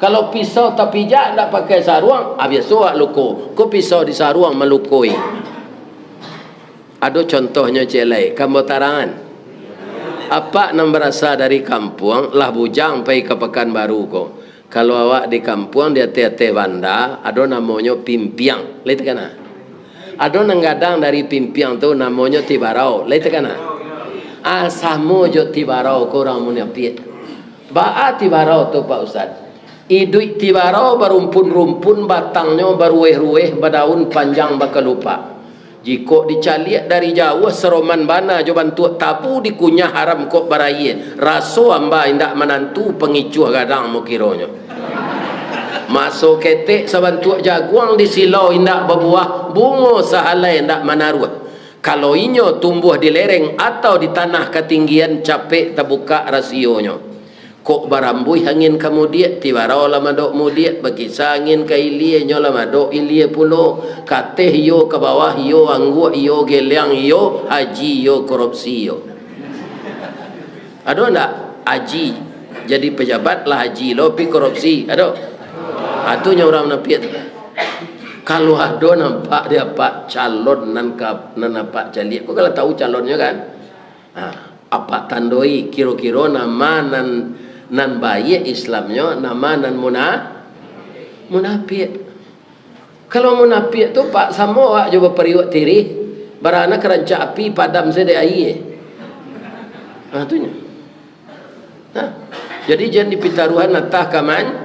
Kalau pisau tapijak ndak pakai saruang, ah, biaso awak luko. Ko pisau di saruang malukoi. Ado contohnyo ciek lai, ka ambo tarangan. Apak nan barasa dari kampuang, lah bujang pai ka Pakanbaru ko. Kalau awak di kampuang, di ateh-ateh banda, ado namonyo pimpiang. Lai takana? Ado nan gadang dari pimpiang tu, namonyo tibarau. Lai takana? Ah, samo jo tibarau ko urang munapiak. Baa tibarau tu, Pak Ustaz? Iduik tibarau barumpun-rumpun, batangnyo barueh-rueh, badaun panjang bakalupak. Jikok dicaliak dari jauah, saroman bana jo bantuak tabu dikunyah haram kok baraia. Raso amba indak manantu, pangicuah gadang mukironyo. Maso ketek sabantuak jaguang, di silau indak babuah, bungo sahalai indak manaruah. Kalau inyo tumbuah di lereng atau di tanah katinggian, capek tabukak rasionyo. Kok barambuih angin ka mudiak, tibarau lah madok mudiak, bakisa angin ka ilia, nyo lah madok ilia pulo, ka ateh iyo, ka bawah iyo, angguak iyo, geleang iyo, haji iyo, korupsi iyo. Ado ndak? Haji jadi pejabat lah haji lo, pi korupsi. Ado? Ah, tu nyo urang munapiak tu. Kalau ado nampak di apak calon nan ka, nan apak caliak, ko kalau tahu calonnyo kan? Ha, apak tandoi kiro-kiro nama nan, nan baiak Islamnyo, nama nan muna-, munapiak. Kalau munapiak tu, Pak, samo awak jo bapariuak tirih, barana ka rancak api, padam sajo dek aia. Ha, tu nyo. Nah, jadi jan dipitaruahan atah ka man-,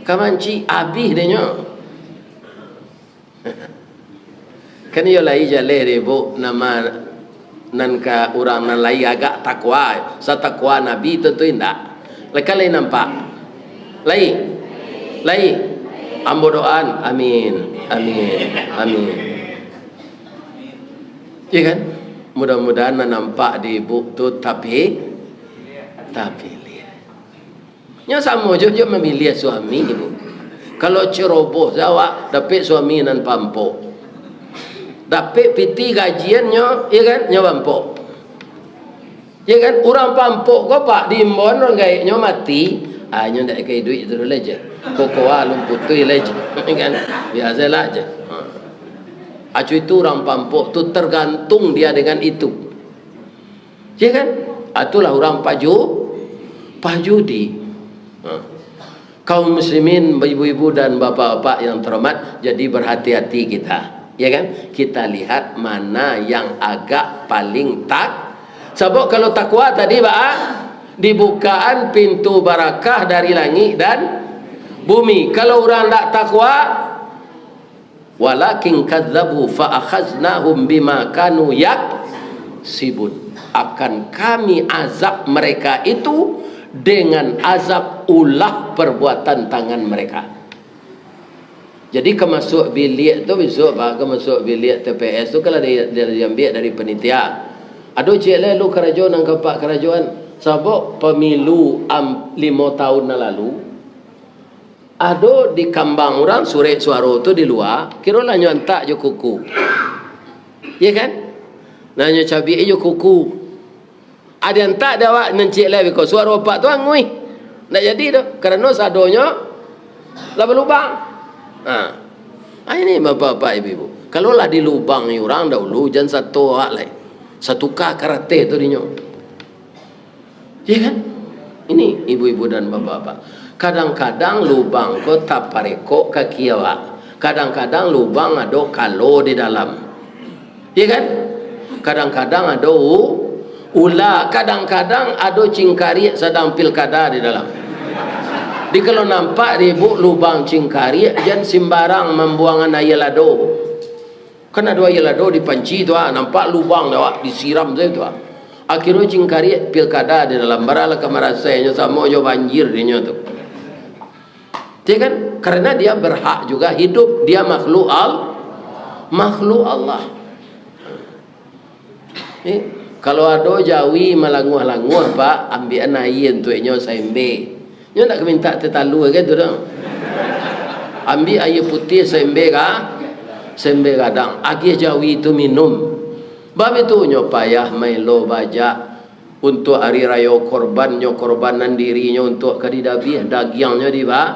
ka mancik, abih dek nyo. Kan iyo lai jaleh dek ibuk, nama nan ka urang nan lai agak takwa, satakwa Nabi tu, tu indak. Lai kan lai nampak? Lai? Lai? Ambo doaan, amin, amin, amin. Iyo kan? Mudah-mudahan nan nampak di ibuk tu tapi, tapiliah. Nyo samo jo, jo mamiliah suami, Bu. Kalau ceroboh se awak, dapek suami nan pampok. Dapek pitih gajian nyo, iyo kan, nyo pampok. Ya kan? Urang Pampok ko, Pak, diimbauan urang gaeknyo mati, ah, nyo ndak ka iduik tu lai je. Kokoa alun putuih lai je. Kan? Biasolah je. Ha. Acu itu urang Pampok tu tergantung dia dengan itu. Ya kan? Ah, itulah urang paju-, pajudi. Ha. Kaum muslimin, ibu-ibu dan bapak-bapak yang terhormat, jadi berhati-hati kita, ya kan? Kita lihat mana yang agak paling tak-, sabab kalau takwa tadi, ba, dibukaan pintu barakah dari langit dan bumi. Kalau urang ndak takwa, "Walakin kadzabu fa akhaznahum bima kanu yaksibun." Akan Kami azab mereka itu dengan azab ulah perbuatan tangan mereka. Jadi, ka masuak biliak tu, bisuak, Pak, ka masuak biliak T P S tu, kalau di, di, diambiak dari panitia. Ado ciek lai lu karajo nan ka Apak karajoan. Sabab pamilu am-, limo taun nan lalu, ado dikambang urang surek suaro tu di lua, kirolah nyo antak jo kuku. Iya kan? Nah, nyo cabiak jo kuku. Ado antak dek awak nan ciek lai beko, suaro Apak tu anguih. Ndak jadi doh, karano sadonyo lah balubang. Ha. Ah, ini bapak-bapak, ibu-ibu. Kalau lah dilubangi urang dahulu, jan sato awak lai. Satuka karateh tu dinyo. Iya kan? Ini ibu-ibu dan bapak-bapak. Kadang-kadang lubang ko taparekok kaki awak. Kadang-kadang lubang ado kalo di dalam. Iya kan? Kadang-kadang ado u-, ula, kadang-kadang ado cingkariak sadang pilkada di dalam. Jadi kalau nampak di ibu lubang cingkariak, jan simbarang mambuangan aia lado. Kan ado aia lado di panci tu, ah, nampak lubang dek awak, disiram sajo tu, ah. Akhirnyo cingkariak pilkada di dalam, baralah ka marasainyo, samo jo banjir dinyo tu. Ya kan? Karena dia berhak juga hidup, dia makhluk Al-, makhluk Allah. Eh, kalau ado jawi malanguah-languah, Pak, ambiakan aia untuak inyo saembe. Nyo ndak ka mintak teh talua ka tu doh. Ambiak aia putiah saembe ga-, saembe gadang, agiah jawi tu minum. Bab itu nyo payah maelo bajak untuak ari rayo korban, nyo korbanan dirinyo untuak ka didabiah, dagiangnyo diba-,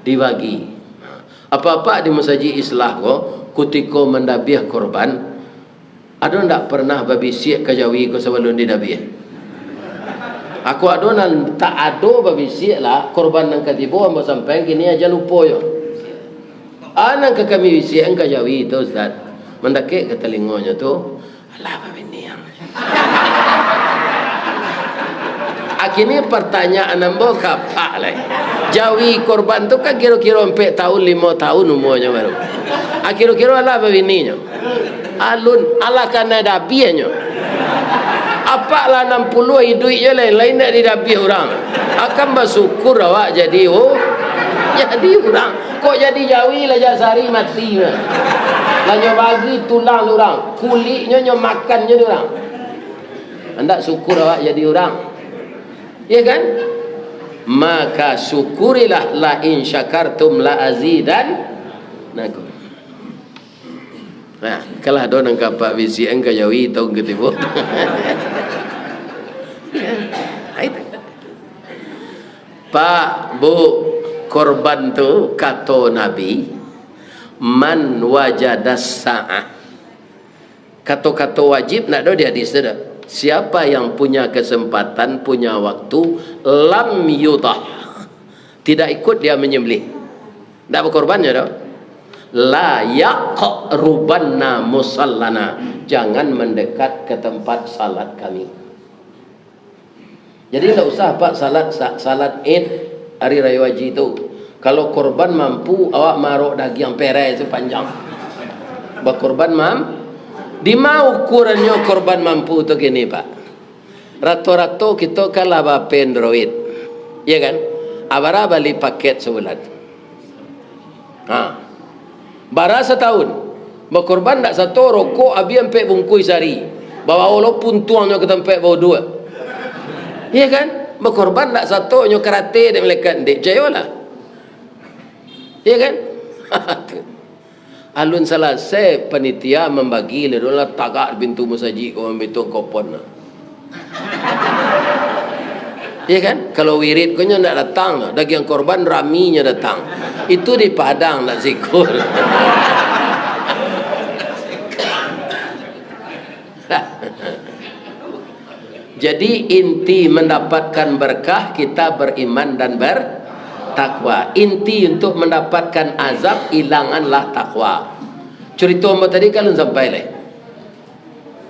dibagi. Apak-apak di masajik Islah ko, kutiko mandabiah korban, ado ndak pernah babisiak ka jawi ko sabalun didabiah? Aku ado nan tak ado babisiak lah, korban nan ka tibo ambo sampaian, kini aja lupo yo. Ah, nan ka kami bisiakan ka jawi tu, Ustaz. Mandakek ka talingonyo tu, alah babini ang. Akhirnyo partanyaan ambo ka Apak lai. Jawi korban tu kan kiro-kiro ampek taun, limo taun umuanyo baru. Ah, kiro-kiro alah babininyo? Alun, alah kanai dabiahnyo. Apak lah anam puluah iduiknyo, lain-lain nak didabiah urang. Akan basyukur awak jadi, oh, jadi urang. Kok jadi jawi lah jak sari mati. Lah nyo bagi tulang urang, kuliknyo nyo makannyo urang. Andak syukur awak jadi urang. Ya kan? Maka syukurilah, la in syakartum la azidannakum. Nah, kalah do nan ka Apak bisiakan ka jawi taun ka tibo. Nah, itu. Pak, Bu, korban tu, kato Nabi, "Man wajadas sa'ah." Kato-kato wajib ndak ado di hadis tu doh. Siapa yang punya kesempatan, punya waktu, lam yudhah, tidak ikut dia menyembelih, ndak bakorbannyo doh. La yaqrubanna musallana, jangan mendekat ke tempat salat kami. Jadi, ndak usah, Pak, salat, sa-, salat Id hari Rayo Haji tu. Kalau korban mampu, awak marok dagiang perai sapanjang. Bakorban mam-, di ma ukurannyo korban mampu tu kini, Pak? Rato-rato kito kan lah ba-pay Android, ya kan? Abara bali paket sabulan? Ha. Bara sataun. Bakorban ndak sato, rokok abih ampek bungkuih sahari. Babawo lo puntuangnyo ka tampek bauduak. Iya kan? Bakorban ndak sato, nyo karate dek malaikat, ndek picayolah. Iya kan? Alun salasai panitia mambagi, lalu lah tagak di pintu musajik ko, mambitu kopon. Ya kan? Kalau wirid ko nyo ndak datang, dagiang korban raminyo datang. Itu di Padang, ndak sikul. Jadi, inti mendapatkan berkah, kita beriman dan bertakwa. Inti untuk mendapatkan azab, ilanganlah takwa. Curito ambo tadi kan alun sampai lai.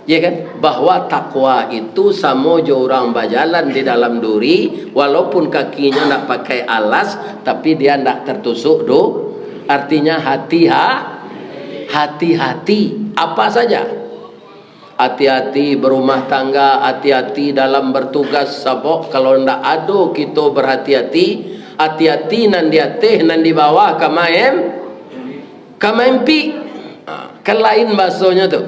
Ya kan? Bahwa takwa itu samo jo urang bajalan di dalam duri, walaupun kakinyo ndak pakai alas, tapi dia ndak tertusuk do-, artinya hati-ha-, hati-hati. Apa saja. Hati-hati berumah tangga, hati-hati dalam bertugas, sabab kalau ndak ado kito berhati-hati, hati-hati nan di ateh, nan di bawah ka main-, ka maimpik. Ha, kan lain basonyo tu.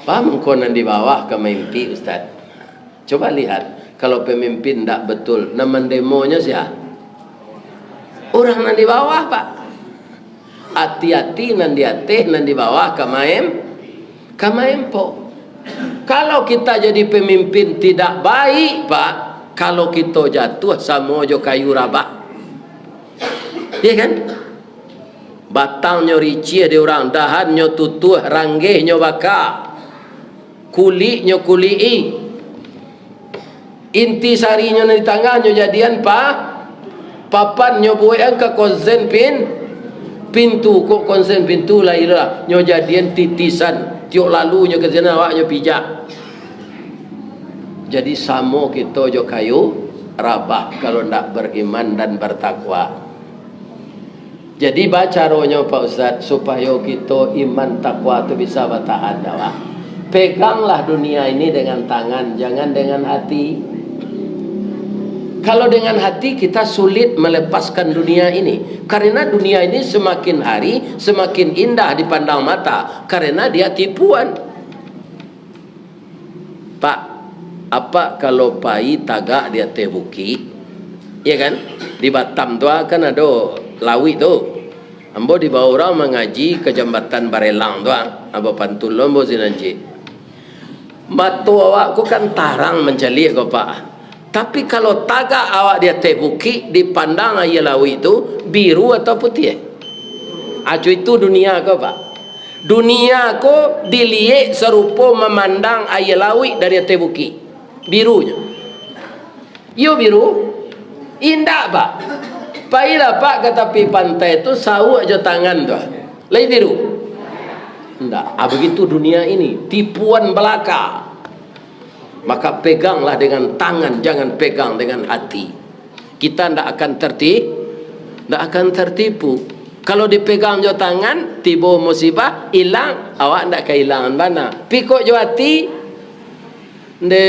Paham ko nan di bawah ka maimpik, Ustaz? Coba lihat, kalau pemimpin ndak betul, nan mandemonyo sia? Urang nan di bawah, Pak. Ati-ati nan di ateh, nan di bawah ka main-, ka maimpok. Kalau kita jadi pemimpin tidak baik, Pak, kalau kito jatuah samo jo kayu rabah. Ya kan? Batangnyo riciah di urang, dahannyo tutuah, ranggehnyo baka, kuliknyo kuliki. Inti sarinyo nan di tangah nyo jadian pa-, papan, nyo buekan ka konsen pin-, pintu, kok konsen pintu lai lah, nyo jadian titisan, tiok lalu nyo ka sinan awak nyo pijak. Jadi samo kito jo kayu rabah kalau ndak beriman dan bertakwa. Jadi, ba caronyo, Pak Ustaz, supayo kito iman takwa tu bisa batahan, dak, Pak? Peganglah dunia ini dengan tangan, jangan dengan hati. Kalau dengan hati, kita sulit melepaskan dunia ini. Karena dunia ini semakin hari, semakin indah dipandang mata, karena dia tipuan. Pak, apak kalau pai tagak di ateh bukik, ya kan? Di Batam tu, ah, kan ado lauik tu. Ambo dibawa urang mangaji ka Jambatan Barelang tu, ah. Ambo pantun lo ambo sinan ciek. Mato awak ko kan tarang mancaliak ko, Pak. Tapi kalau tagak awak di ateh bukik, dipandang aia lauik tu, biru atau putiah? Aco itu dunia ko, Pak. Dunia ko diliek sarupo mamandang aia lauik dari ateh bukik. Birunyo. Iyo biru? Indak, Pak. Pailah, Pak, ka tapi pantai tu, sauak jo tangan tu. Lai biru? Indak. Ah, begitu dunia ini. Tipuan belaka. Maka peganglah dengan tangan, jangan pegang dengan hati. Kita ndak akan terti-, ndak akan tertipu. Kalau dipegang jo tangan, tibo musibah, ilang, awak ndak kailangan bana. Pikok jo ati, nde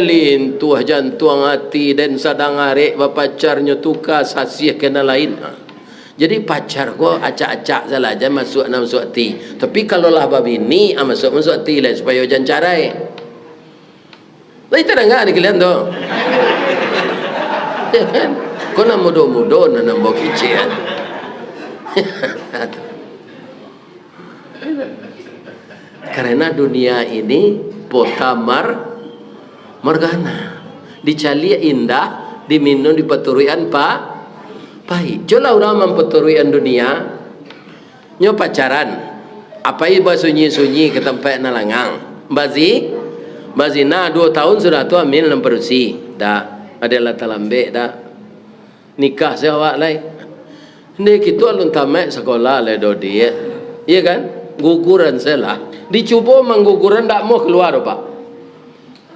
lintuah jantuang ati, den sadang arek bapacar nyo tuka sasiah ka nan lain. Ha. Jadi pacar ko acak-acak salah, jan masuak nan masuak ati. Tapi kalau lah babini, ah, masuak-masuak ati lai, supayo jan carai. Lai tadanga di kalian tu? Ya kan? Ko nan mudo-mudo, nan, nan bau kicik, kan? Karena dunia ini pota mar-, margana. Dicaliak indah, diminum dipaturuikan pa-, pahik. Cubolah urang mampaturuikan dunia, nyo pacaran, apai basunyi-sunyi ka tampek nan langang. Bazi-, bazina, duo taun sudah tu amil nan padusi. Dak, adalah talambek dak. Nikah se awak lai. Ndeh, kito alun tamaik sakolah lai, Dodiak. Iya kan? Guguran se lah. Dicubo mangguguran, dak amuah kalua doh, Pak.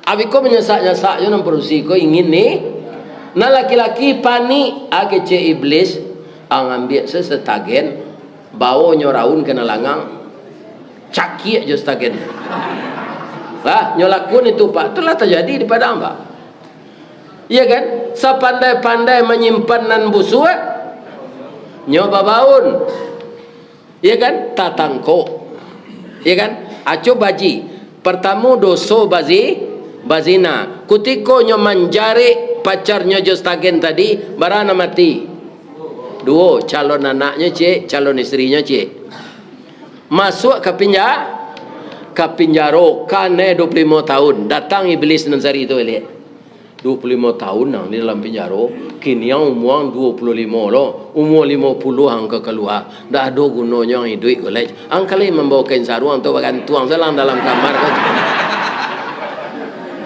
Abih ko manyasak-nyasak jo nan padusi ko ingin ni. Nan laki-laki panik, ah, kecek iblis, ah, ngambiak se stagen, bawo nyo raun ka nan langang, cakiak jo stagen. Lah, nyo lakuan itu, Pak. Tu lah tajadi di Padang, Pak. Iya kan? Sapandai-pandai manyimpan nan busuak, nyo babaun. Iya kan? Tatangkok. Iya kan? Aco baji. Partamo doso bazi-, bazina. Kutiko nyo manjarek pacarnyo jo stagen tadi, bara nan mati? Duo, calon anaknyo ciek, calon istrinyo ciek. Masuak ka pinja-, ka pinjaro, kanai duo puluah limo taun. Datang iblis nan sari tu baliak. Duo puluah limo taun ang di dalam pinjaro, kini ang umua ang duo puluah limo lo, umua limo puluah ang ka kalua, ndak ado gunonyo ang iduik ko lai. Ang ka lai mambao kain saruang tu bagantuang salang dalam kamar ko.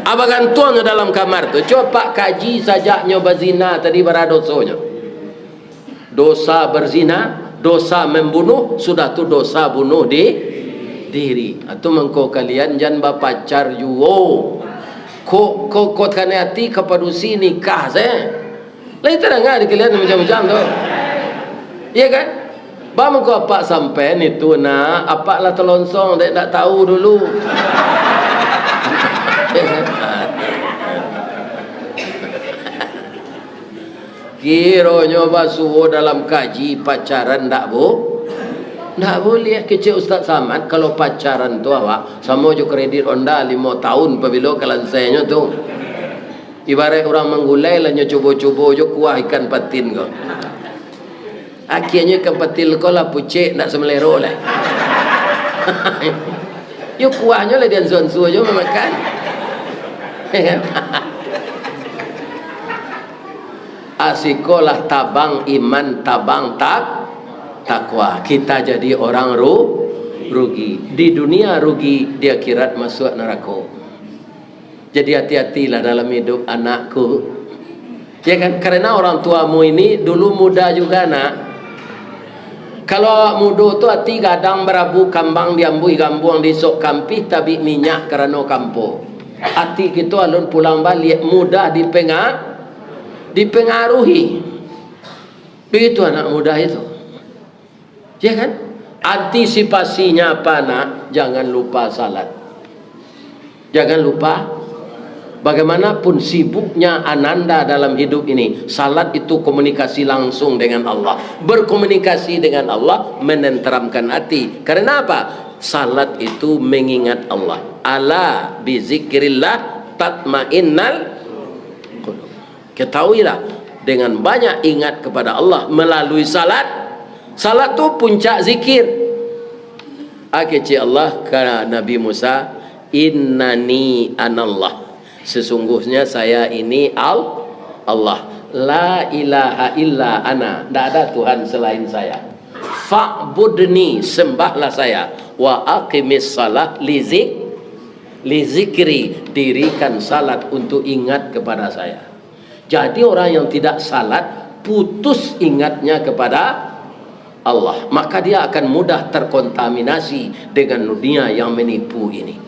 Ah, bagantuang jo dalam kamar tu. Cubo apak kaji sajak nyo bazina tadi bara dosonyo. Dosa berzina, dosa membunuh, sudah tu dosa bunuh di-, diri. Atu mangko kalian jan bapacar juo. Kok, kok, kok kanai ati ka padusi nikah se. Lai tadanga di kalian macam-macam tu. Iya kan? Ba mangko apak sampaian itu, nak, apak lah talonsong, dek ndak tahu dulu. Kironyo basuo dalam kaji pacaran ndak bu-, ndak buliah. Kecek Ustaz Samad, kalau pacaran tu awak samo jo kredit Honda limo taun, pabilo ka lansainyo tu. Ibaraik urang manggulai lah nyo cubo-cubo jo kuah ikan patin ko. Akhianyo ikan patin ko lah pucek, ndak samalero lai. Yo kuahnyo lah diansua-ansua jo mamakan. Asikolah tabang iman, tabang tak-, takwa. Kita jadi orang ru-, rugi. Di dunia rugi, di akhirat masuak narako. Jadi hati-hatilah dalam hidup, anakku. Ya kan? Karena orang tuamu ini dulu muda juga, nak. Kalau awak mudo tu ati gadang barabu kambang, diambuih gambuang, disok kampih, tabik minyak karano kampo. Ati kito alun pulang baliak, mudah dipenga-, dipengaruhi. Begitu anak muda itu. Ya kan? Antisipasinya apa, nak? Jangan lupa salat. Jangan lupa, bagaimanapun sibuknya ananda dalam hidup ini, salat itu komunikasi langsung dengan Allah. Berkomunikasi dengan Allah menenteramkan hati. Karena apa? Salat itu mengingat Allah. Ala bizikrillah tatmainnal qulub. Ketahuilah, dengan banyak ingat kepada Allah melalui salat, salat tu puncak zikir. Ah, kecek Allah ka Nabi Musa, "Innani anallah." Sesungguhnya saya ini Al-, Allah. La ilaha illa ana. Ndak ada Tuhan selain saya. Fa'budni, sembahlah saya. Wa aqimis salah lizik-, lizikri. Dirikan salat untuk ingat kepada saya. Jadi orang yang tidak salat, putus ingatnya kepada Allah, maka dia akan mudah terkontaminasi dengan dunia yang menipu ini.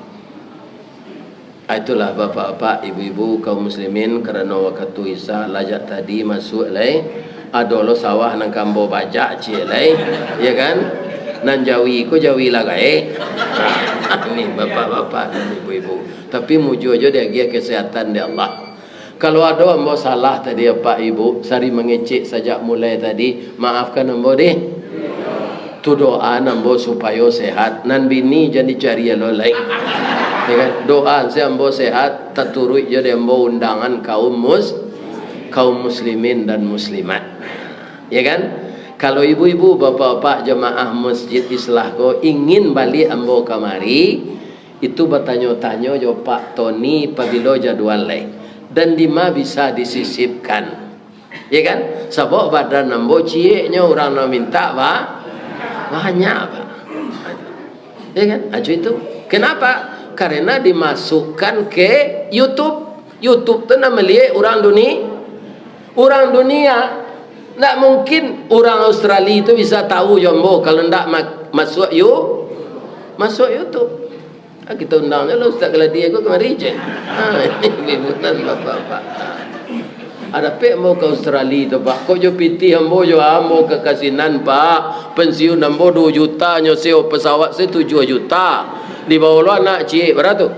Ah, itulah bapak-bapak, ibu-ibu, kaum muslimin, karano wakatu Isya lajak tadi masuak lai, ado lo sawah nan ka ambo bajak ciek lai, ya kan? Nan jawi ko jawi lah gaek. Ini bapak-bapak dan ibu-ibu. Tapi mujua jo diagiah kesehatan dek Allah. Kalau ado ambo salah tadi, Apak Ibu, sari mangecek sajak mulai tadi, maafkan ambo deh. Tu doaan ambo supayo sehat, nan bini jan dicari alo lai. Ya kan? Doaan se ambo sehat, taturuik jo dek ambo undangan kaum mus-, kaum muslimin dan muslimat. Ya kan? Kalau ibu-ibu, bapak-bapak jamaah Masjid Islah ko ingin baliak ambo kamari, itu batanyo-tanyo jo Pak Tony pabilo jadual lai, dan dima bisa disisipkan. Ya kan? Sabab badan ambo cieknyo, urang nan mintak ba-, banyak, Pak. Ya kan? Acu itu. Kenapa? Karena dimasukkan ke YouTube. YouTube tu nan maliek urang duni-, urang dunia. Ndak mungkin urang Australia tu bisa tahu jo ambo kalau ndak ma-, masuak You-, masuak YouTube. Ah, kito undang se lah Ustaz Keladi ko kamari je. Ah, ini hiburan bapak-bapak. Ah, dapek ambo ka Australia tu, Pak. Kok jo pitih ambo jo ambo ka kasinan, Pak. Pensiun ambo duo juta, nyo sewa pesawat se tujuah juta. Dibao lo anak ciek bara tu.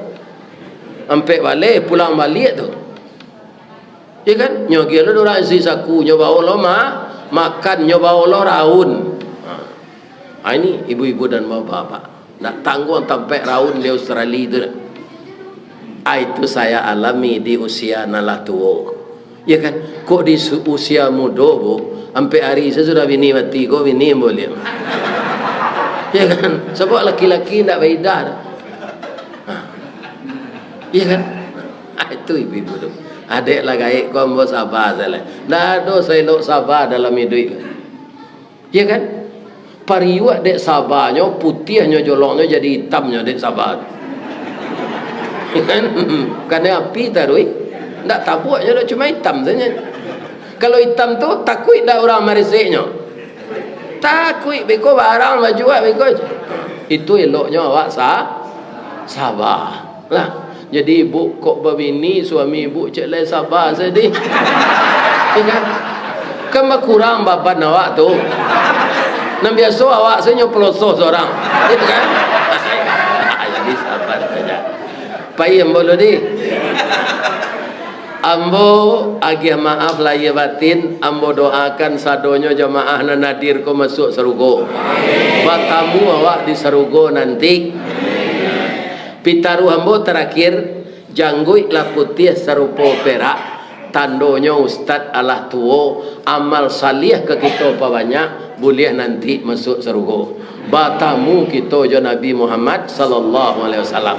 Ampek baleh pulang baliak tu. Ya kan? Nyo agiah lo urang isi saku, nyo bao lo ma-, makan, nyo bao lo raun. Ha. Ha, ini ibu-ibu dan bapak-bapak. Nak tangguang tampek raun di Australia tu nak. Ah, itu saya alami di usia nan lah tuo. Ya kan? Kok di su-, usia mudo, Bu, ampek hari se sudah bini mati ko, bini ambo liak. Ya kan? Sabab laki-laki ndak baidah. Ha. Ya kan? Ah, itu ibu-ibu tu. Adek lah gaek ko, ambo saba sajo. Ndak ado saelok saba dalam iduik. Iyo kan? Pariuak dek sabanyo, putiahnyo joloknyo, jadi itamnyo dek saba. Kan? Kanai api taruih. Ndak tabuaknyo doh, cuma itam sajo. Kalau itam tu, takuik ndak urang mareseknyo? Takuik, beko barang bajual, beko. Itu eloknyo awak sa-, saba. Lah, jadi ibu kok babini, suami ibu cek lai saba sajo. Iyo kan? Kan bakurang baban awak tu. Nan biaso awak sajo pelosoh surang. Iyo kan? Jadi saba sajo. Pai ambo dulu, di. Ambo agiah maaf lahia batin, ambo doakan sadonyo jamaah nan hadir ko masuak sarugo. Batamu awak di sarugo nanti. Pitaruah ambo tarakhir, jangguik lah putiah sarupo perak, tandonyo ustad alah tuo, amal saliah ka kito pabanyak, buliah nanti masuak sarugo. Batamu kito jo Nabi Muhammad sallallahu alaihi wasallam.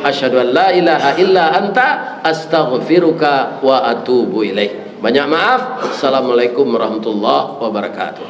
Asyhadu an la ilaha illa anta, astaghfiruka wa atubu ilaik. Banyak maaf. Assalamualaikum warahmatullahi wabarakatuh.